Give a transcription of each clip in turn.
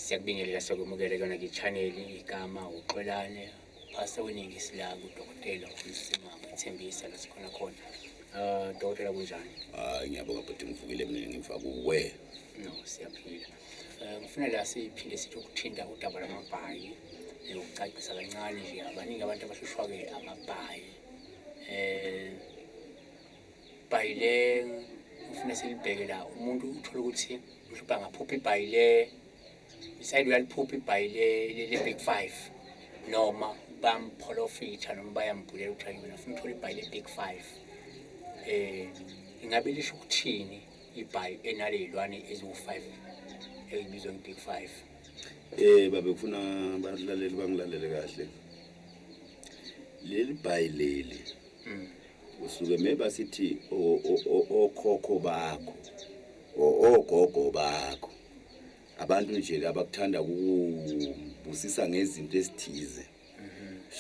Siyakubingelela siyakwemukela kuyona ke channel igama uXolane uphasa weningi sila kudokotela uMsimanga Thembisa la sikhona khona. Dokotela kunjani? Hayi ngiyabonga bhuti ngivukile mina ngimfa kuwe. No, siyaphila. Ngifuna la siphinde sithi ukuthinta udaba lwamabhayi ukucacisa kancane nje abaningi abantu abahlushwa ke amabhayi. Bhayi le ngifuna silibheke la umuntu uthola ukuthi mhlawumbe angaphupha ibhayi le isayidi uyaliphupha ibhayi le big five noma bampholofitha noma bayambhulela ukuthi hayi wena ufuna uthola ibhayi le big five. Ingabe lisho ukuthini ibhayi enaley'lwane eziwu-5 ezibizwa nge-big five? Babe kufuna balaleli bangilalele kahle. Leli bhayi leli usuke maybe sithi okhokho bakho ogogo bakho abantu nje abakuthanda ukubusisa ngezinto ezithize.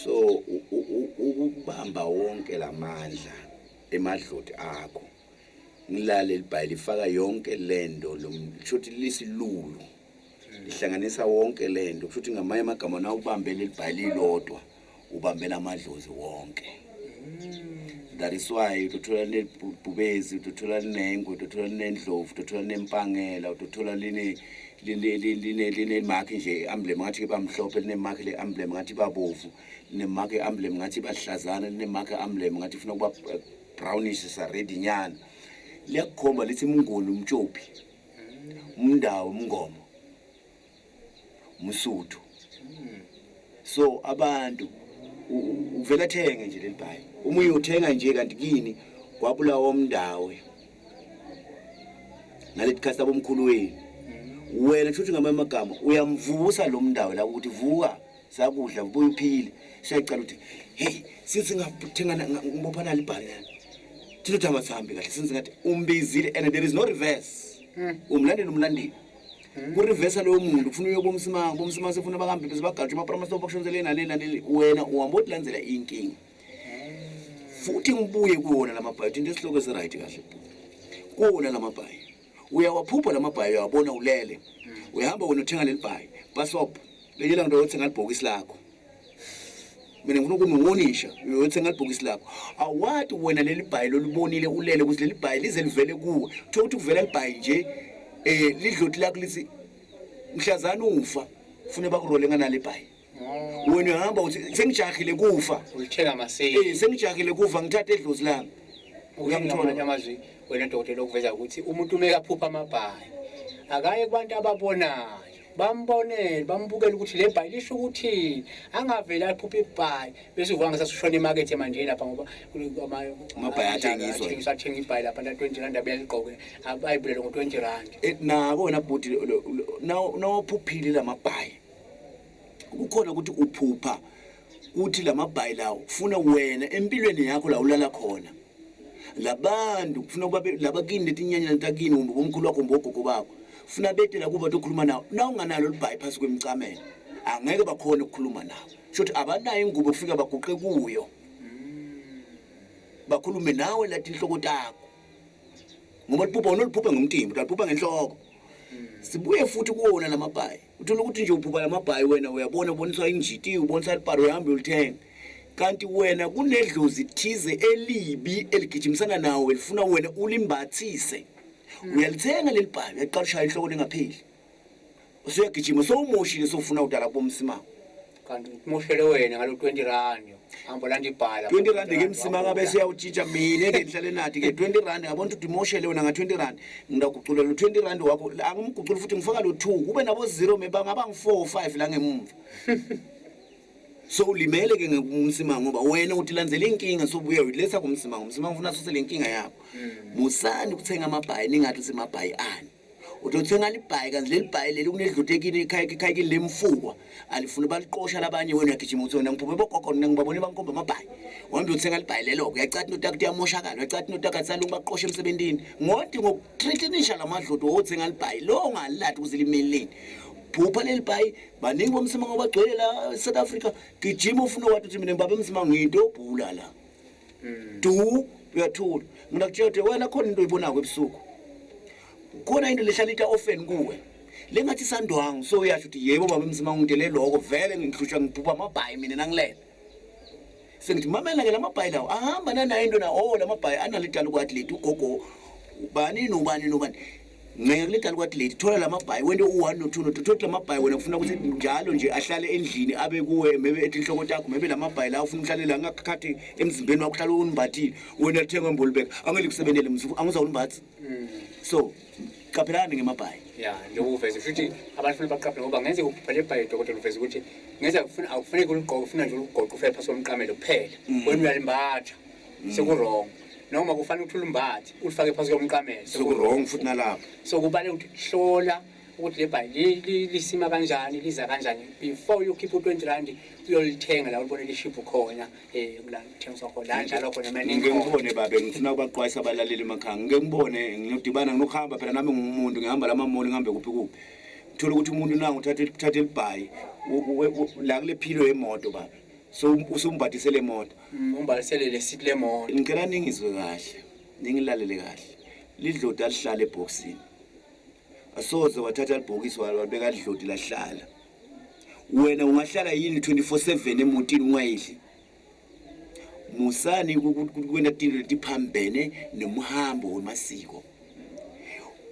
So ukubamba wonke lamandla emadloti akho ngilale libhayi lifaka yonke lento kusho ukuthi lisilulu lihlanganisa wonke lento kusho ukuthi ngamanye amagama na ubambele libhayi lilodwa ubambela amadlozi wonke. That is why utothola linebhubezi, utothola linengwe, utothola linendlovu, utothola linempangela, utothola line linemakhi nje emblem ngathi bamhlophe, linemakhi le emblem ngathi babovu, linemakhi emblem ngathi bahlazana, linemakhi emblem ngathi ufuna kuba brownish sa red nyana. Liyakukhomba lithi umnguni umtshophi, umndawo umngomo, umsuthu. So abantu uvela thenge nje leli bhayi, uma uyothenga nje kanti kini kwabulawa umndawe ngaleti khathi abomkhulu wenu. Wena kusho ukuthi ngamanye amagama uyamvusa lo mndawe la ukuthi vuka sakudla ubuye uphile. Siyacala ukuthi hey since ngathenga ngibopha nali ibhayi lana thina uthi amathambi kahle since ngathi umbizile and there is no reverse. Umlandeli umlandeli ku-reverse loyo muntu kufuna uye bomsimanga, bomsimanga sefuna bahambe bese bagatshe amapramastopo bakushonsele nale nale, wena uhamba otilandzela inkinga. Futhi ngibuye kuwona lamabhayi into esihloko esi-right kahle kuwona lamabhayi uyawaphupha lamabhayi uyawabona ulele uyahamba wena uthenga leli bhayi pasop lenye langa uyothenga libhokisi lakho. Mina ngifuna ukuniwonisha uyothenga libhokisi lakho awati wena leli bhayi lolibonile ulele ukuthi leli bhayi lize livele kuwe uthola ukuthi kuvela libhayi nje lidloti lakho lithi mhlazana ufa ufune bakurole nganale bhayi. Wena uyahamba uthi sengijahile kufa, ulithenga maseli. Sengijahile kufa ngithathe edlozi lami. Uyangithola amazwi wena dokotela okuveza ukuthi umuntu uma ekaphupha amabhayi akaye kubantu ababonayo bambonele bambukele ukuthi le bhayi lisho ukuthi angavele aphuphe ibhayi bese uvuka ngesasushona emakethe manje lapha ngoba amabhayi athengiswa athenga ibhayi lapha la 20 rand abeyaligqoke abayibulele ngo 20 rand. Nako wena bhuti nawuphuphile lamabhayi kukhona ukuthi uphupha uthi lamabhayi lawo ufuna wena empilweni yakho la ulala khona labantu kufuna kuba laba kini letinyanya takini kumbe bomkhulu wakho kumbe ogogo bakho funa bete la kuba tokhuluma nawo na unganalo libhayi phasi kwemicamelo angeke bakhone ukukhuluma nawo sho ukuthi abanayo ingubo kufika baguqe kuyo bakhulume nawe lathi inhloko takho ngoba liphupha wona liphupha ngomtimba uliphupha ngenhloko. Sibuye futhi kuwona lamabhayi uthola ukuthi nje uphupha lamabhayi wena uyabona uboniswa injiti uboniswa libhari uyahamba uyolithenga kanti wena kunedlozi thize elibi eligijimisana nawe elifuna wena ulimbathise. Uyalithenga leli bhayi uyaqala ushaya inhloko lingapheli usuyagijima sowumoshile sowufuna udala kubomsimanga kanti umoshele wena ngalo 20 rand hamba landa ibhala 20 rand ke msimanga bese uyawutshintsha mina ke ngihlale nathi ke 20 rand ngabona ukuthi umoshele wena nga 20 rand ngidagucula lo 20 rand wakho angimguculi futhi ngifaka lo 2 kube nabo 0 mebanga bang 4 5 la ngemuva. So ulimele ke ngumsimanga ngoba wena uthi landzela inkinga sobuya uyiletha kumsimanga umsimanga ufuna suse le nkinga yakho. Musani ukuthenga amabhayi ningathi usemabhayi ani utothenga libhayi kanti leli bhayi leli kunedlute kini ekhaya kini lemfukwa alifuna baliqosha labanye wena uyagijima uthi wena ngiphuphe bogogo mina ngibabone bangikhomba amabhayi wambe uthenga libhayi lelo uyacathi into takho iyamoshakala uyacathi into takho atsalungu baqosha emsebentini ngodi ngokutreatinisha lamadloti wothenga libhayi lo ungalilathi ukuze limeleni phupha leli bhayi baningi bomsimanga bagcwele la South Africa gijima ufuna wathi uthi mina ngibaba emsimanga ngiyintobhula la du uyathula ngina kutshela ukuthi wena khona into oyibonako ebusuku khona into lehlala ita often kuwe Lengathi isandwangu, so uyasho ukuthi yebo baba Msimang ngitele lokho vele ngihlushwa ngiphupha amabhayi mina nangilele. Sengithi mamela ke lamabhayi lawo ahamba nanayo into na, oh lamabhayi analidala kwathi leti ugogo bani nobani nobani. Ngeke kulidala kwathi leti thola lamabhayi wente u1 no2 no3 thola lamabhayi wena ufuna ukuthi njalo nje ahlale endlini abe kuwe, maybe ethi inhloko takho, maybe lamabhayi la ufuna uhlale la ngakhathi emzimbeni wakho uhlale unimbathile wena lithenga embolibeka angeke likusebenzele mzuku angizawulimbatha. So qaphelani ngemabhayi. Ya, njengoba uveze futhi abantu fanele baqaphele ngoba ngenzeka uphupha lebhayi, dokotela, uveze ukuthi ngenzeka kufuna akufuneki uligqoke, ufuna nje uligoqe ufike phasi komqamelo kuphela. Wena uyalimbatha, seku-wrong. Noma kufanele ukuthi ulimbathe ulifake phasi komqamelo, seku-wrong futhi nalapho. So kubaluleke ukuthi hlola ukuthi le bhayi lisima kanjani, liza kanjani before uyokhipha u-20 rand uyolithenga la ulibone lishibhu khona, kula kuthengiswa khona, la njalo khona maningi. Ngike ngibone babe, ngifuna ukubaxwayisa abalaleli emakhaya. Ngike ngibone ngiyodibana nginokuhamba phela nami ngumuntu, ngihamba la mamoli ngihambe kuphi kuphi. Uthola ukuthi umuntu nangu uthatha elibhayi la kule philo yemoto baba. So usumbadisele imoto. Umbalisele le seat lemoto. Ngicela ningizwe kahle, ningilalele kahle. Lidloti alihlale ebhokisini. Asoze wathatha libhokisi walibeka lidloti lahlala. Wena ungahlala yini 24/7 emotini ungayidli? Musani kwenta tinto letiphambene nomhambo wemasiko.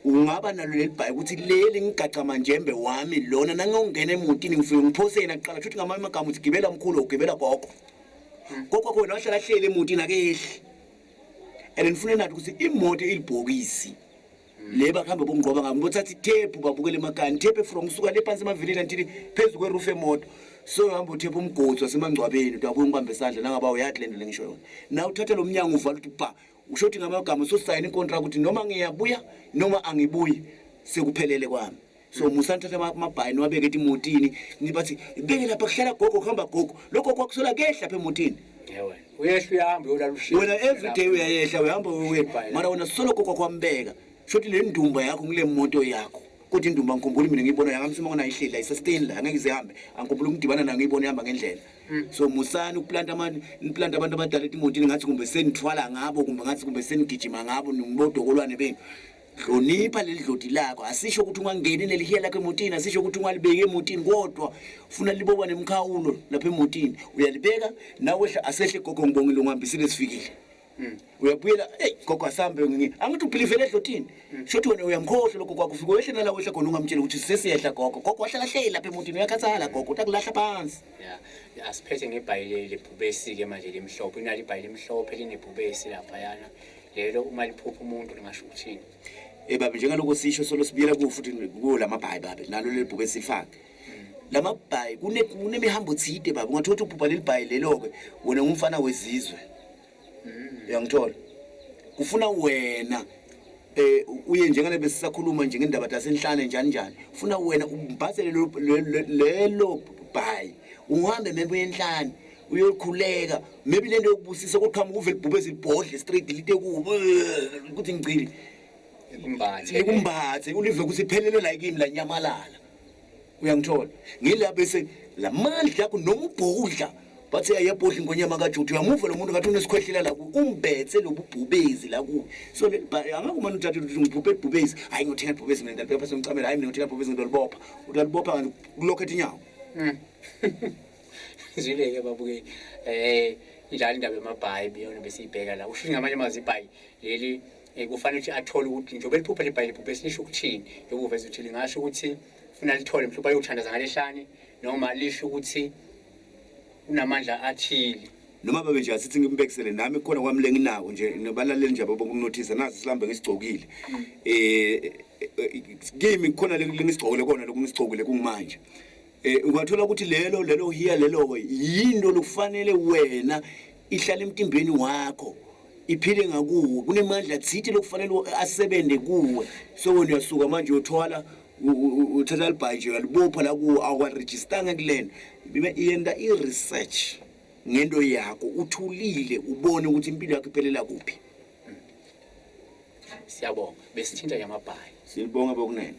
Ungaba nalo leli bhayi ukuthi leli ngigaca manjembe wami lona nangiyongena emotini ngifike ngiphose yena kuqala, kusho ukuthi ngamanye amagama uthi gibela mkhulu ugibela gogo. Gogo wakho wena wahlala hleli emotini akehli. And ngifuna nathi ukuthi imoto ilibhokisi. Le bakuhambe bongqoba ngabo bothatha ithephu babukele emakhaya, ithephu from kusuka le phansi emavilini until phezu kweroof emoto. So uhamba uthephu umgodi wasemangcwabeni udabuye ungibambe isandla nangaba uyathi le nto lengisho yona. Na uthatha lo mnyango uvala uthi ba usho ukuthi ngamagama usosayina icontract ukuthi noma ngiyabuya noma angibuyi sekuphelele kwami. So musa nithatha amabhayi niwabeke emotini nibathi beke lapha kuhlala gogo, kuhamba gogo, lokho kwakusola kehla lapha emotini. Yebo, uyehla uyahamba uyolala ushiya. Wena every day uyayehla uyahamba uye, mara wena solo gogo kwambeka shothi le ndumba yakho ngile moto yakho. Kodwa indumba ngikhumbula mina ngiyibona yangamsima ngona ihleli la isustain la angeke izihambe, angikhumbula ukudibana nayo ngiyibona ihamba ngendlela. So musani ukuplanta abantu, niplanta abantu abadala emotini ngathi kumbe senithwala ngabo, kumbe ngathi kumbe senigijima ngabo nibodokolwane benu. Hlonipha leli dloti lakho. Asisho ukuthi ungangeni nelihiya lakho emotini, asisho ukuthi ungalibeki emotini, kodwa ufuna liboba nemkhawulo lapha emotini. Uyalibeka nawe ehla asehle gogo ngibongile ungihambisile sifikile. Uyabuyela, hey gogo asambe ngi angithi ubelievele edlotini. Shothi wena uyamkhohlwa lokho kwakho ufike wehle nala wehle khona ungamtshela ukuthi sesiyehla gogo. Gogo wahlala hleli lapha emotini uyakhathala gogo utakulahla phansi. Ya, asiphethe ngebhayi lebhubesi ke manje limhlophe, inalo ibhayi limhlophe linebhubesi lapha yana. Lelo uma liphupha umuntu lingasho ukuthini? Babe njengaloko sisho solo sibuyela kuwo futhi kuwo lamabhayi babe nalo leli bhubesi lifake. Lamabhayi kunemihambo thide babe, ungathola ukuthi uphupha leli bhayi lelo ke wena ngumfana wezizwe. Uyangithola? Kufuna wena uye njengale besisakhuluma nje ngendaba tasenhlane njani njani. Ufuna wena umbhathele lelo bhayi uhambe maybe uye enhlane uyokhuleka, maybe lento yokubusisa koqhamuka uvele ibhubesi libhodle straight lite kuwo ukuthi ngicile Likumbathe. Likumbathe ulive ukuthi iphelele la kimi la nyamalala. Uyangithola? Ngila bese lamandla yakho noma ubhokudla bathi ayabhodla ingonyama kaJuda, uyamuva lo muntu ngathi unesikhwehlela la kuwe, umbethe lobubhubezi la kuwe. So le bhayi angeke umane uthathe ukuthi ngiphuphe ibhubezi, hayi ngiyothenga ibhubezi mina ndalibeka phansi ngicamela, hayi mina ngiyothenga ibhubezi ngidolibopha. Utalibopha kanti kulokho ethi inyawo. Zwile-ke babukeli, injalo indaba yamabhayi biyona besiyibheka la. Usho ngamanye amazwi ibhayi leli kufanele ukuthi athole ukuthi njengoba eliphupha lebhayi lebhubesi lisho ukuthini. Njengoba uveza ukuthi lingasho ukuthi ufuna lithole mhlawumbe ayothandaza ngalehlane, noma lisho ukuthi unamandla athile. Noma babe nje asithi ngimbekisele nami khona kwami lenginako nje nobalaleli nje ababokunothisa nazi silambe ngisigcokile. Kimi khona lengisigcokile kona lokungisigcokile kungimanje. Ungathola ukuthi lelo hiya lelo yinto lokufanele wena ihlale emtimbeni wakho iphile ngakuwe, kunemandla thite lokufanele asebenze kuwe. So wena uyasuka manje uyothwala uthatha libhayi nje uyalibopha la kuwo, awukarejistanga kulento. Yenda i-research ngento yakho uthulile ubone ukuthi impilo yakho iphelela kuphi. Siyabonga, besithinta nje amabhayi. Sibonga bokunene.